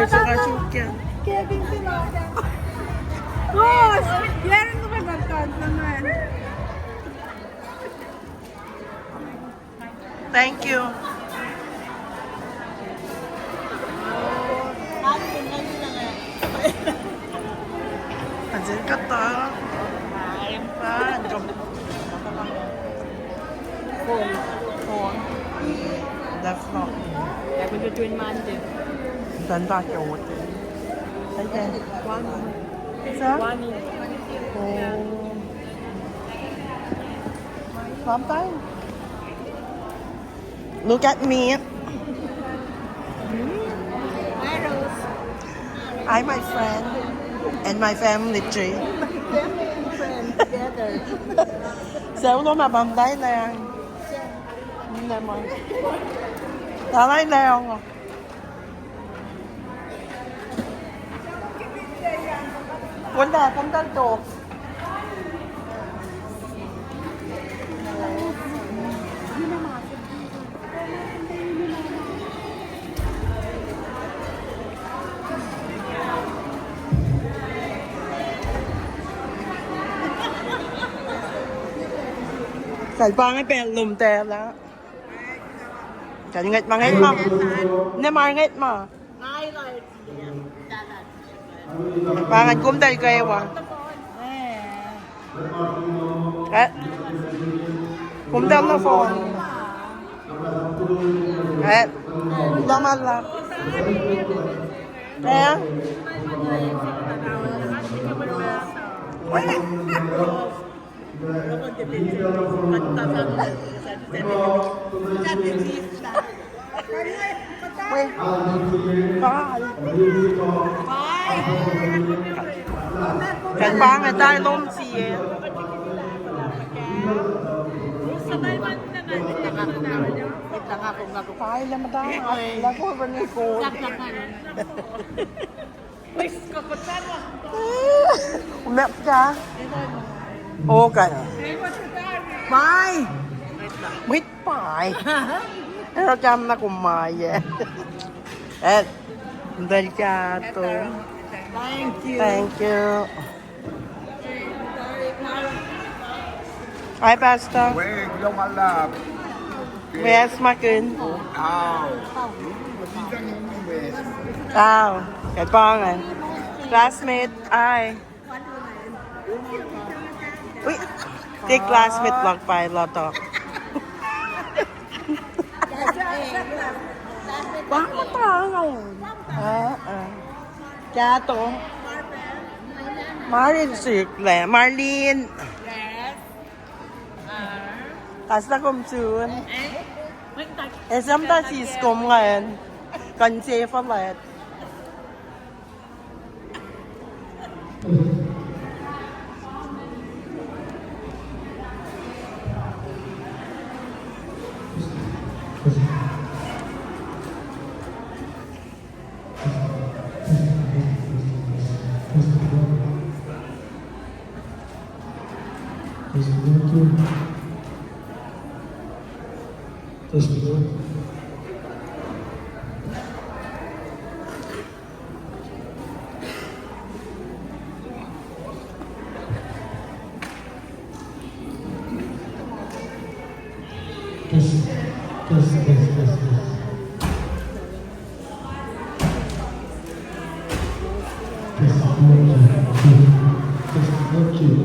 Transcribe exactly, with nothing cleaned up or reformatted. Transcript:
Suka suk ke. Gosh, Jaren, luhpan pacl kuht luhman. Thank you. Asin kata. Ah, jom. Phone. Phone. That's not. That was between Monday. Dan tak yot. Okay. One. Sir? One year. Oh. Long time. Look at me. Hi, Rose. Hi, my friend. And my family tree. Family and friends together. So, no, ma bam dai na. Never mind. Dai na. Kom ta, kom ta tok. Kalpang pacl lom tacl ah. Kan ngwet ma, ngwet ma. Ne ma ngwet ma. Pa ngan komtal kwewa. Eh. Komtal na phone. Eh. Komtal ma la. Eh. Wait. Bye. Bye. Kan pa ngan tai lom sie. Bye, lemata. Lagu bani ko. Umek ka. Okay. Bye. Wait, bye. Ero kam na kumaye. Eh, del kato. Thank you. Thank you. Hi, Pastor. Wek, kuloh ma luhlahp. Wes makihn. Au. Au. Ke pa ngan. Classmate, hi. Ui, ke classmate luhk pa el luhk. Pa ngan. Ah, ah. Kato. Marlin sik le. Marlin. Yes. Kasta kom sun. Eh? Esam ta sis kom ngan. Kan se falet. Test, test, test, test, test. Test, one, two. Test, one, two.